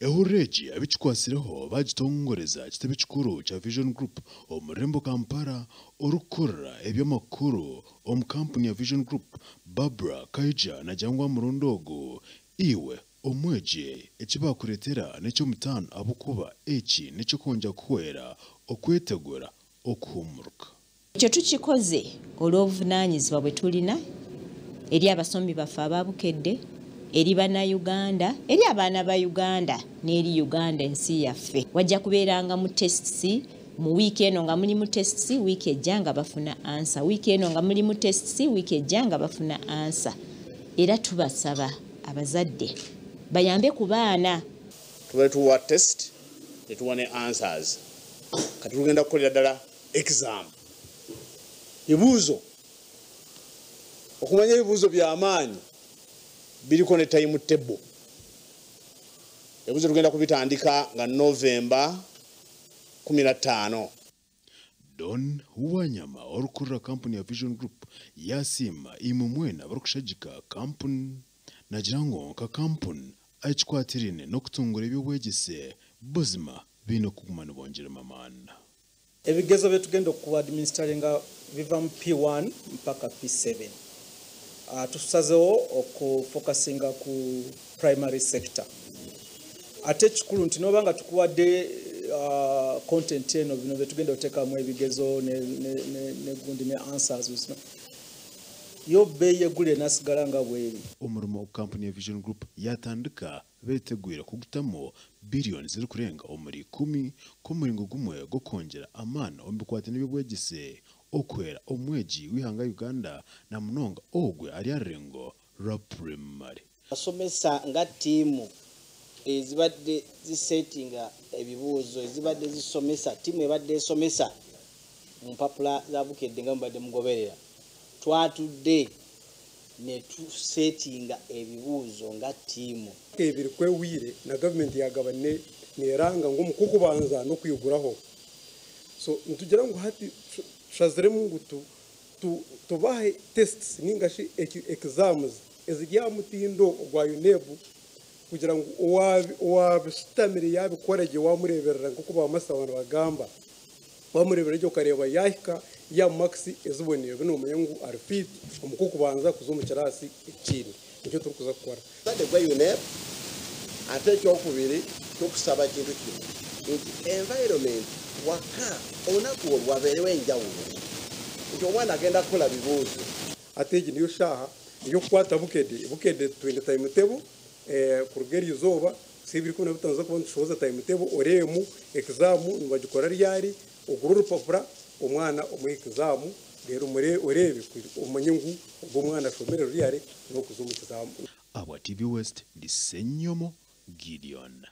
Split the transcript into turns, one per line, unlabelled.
Ehururu egi abikikwatsireho bagitongoreza ekitebe kikuru kya Vision Group omu rurembo Kampala. Orikukurira eby'amakuru omu kampuni ya Vision Group, Barbara Kaija nagira ngu aha murundi ogu iwe omwegi eki baakureetera n'eky'omutaano ahabw'okuba eki n'eky'okwongyera kukuhwera okwetegura okuhumuruka.
Ekyo tukikoze olw'obuvunaanyizibwa bwe tulina eri abasomi baffe aba Bukedde, eri Bannayuganda, eri abaana ba Uganda n'eri Uganda ensi yaffe. Wajja kubeeranga mu tests mu wiiki eno nga mulimu tests, wiiki ejja nga bafuna answer, wiiki eno nga mulimu tests, wiiki ejja nga bafuna answer. Era tubasaba abazadde bayambe ku baana.
Tubadde tuwa test ne tuwa ne answers, kati tugenda kukolera ddala exam. Bibuuzo, okumanya ebibuuzo by'amaanyi biriko ne time table. Ebibuuzo tugenda kubitandika nga November 15.
Don Wanyama orikukurira kampuni ya Vision Group yasiima imwe mwena abarikushagika kampuni. Nagira ngu nka kampuni ahikikwatiraine n'okutungura eby'obwegyese buzima baine kuguma nibongyeramu amaani.
Ebigezo byetugenda okuba administeringa biva mu P1 mpaka P7. Tusazeho okufokasinga ku primary sector. Ate ekikulu nti noba nga tukuwadde content eno, bino byetugenda okuteekamu ebigezo ne gundi ne answers, yo bbeeyi egula enasigala nga bweri.
Omurimo ogu kampuni ya Vision Group yatandika beteguire kugutamu biliyoni zirikurenga omuri 10 k'omuringo gumwe gw'okwongyera amaani omu bikwatiraine n'eby'obwegyese okuhwera omwegi w'eihanga Uganda na munonga ogwe ari aha rurengo rwa primary.
Basomesa nga ttiimu ezibadde zisetinga ebibuuzo, ezibadde zisomesa, ttiimu ebadde esomesa mu mpapula za Bukedde nga mubadde mugoberera, twatudde ne tusetinga ebibuuzo nga ttiimu.
Ebiri kwewire na gavumenti yagaba neranga ngu omukukubanza n'okwiguraho. So nitugira ngu hati tushaziremu ngu tubahe tests ninga shi exams eziri aha mutindo ogwa UNEB kugira ngu owabishutamire yabikora gye wamureberera nk'oku bamasa abantu bagamba. Wamureberera gye okareba yahika ya marks eziboneye, nomanya ngu ari fit omukukubanza kuza omu kirasi ekindi. Nikyo turikuza kukora.
Obutadde bwa UNEB, ate ekyokubiri tukusaba kintu kino nti environment waka olunaku olwo wabeerewo enjawulo nti omwana agenda kukola bibuuzo.
Ate egi niyo shaaha ey'okukwata Bukedde. Bukedde twine timetable, kuruga eri izooba si ebiri 15 kuba nitushohoza timetable, oreemu exam nibagikora ryari, ogure orupapura omwana omuhe exam, reero oreebe omanye ngu ogwo omwana ashomere ryari n'okuza omu kizamu.
Abwa TV West ndi Ssenyomo Gideon.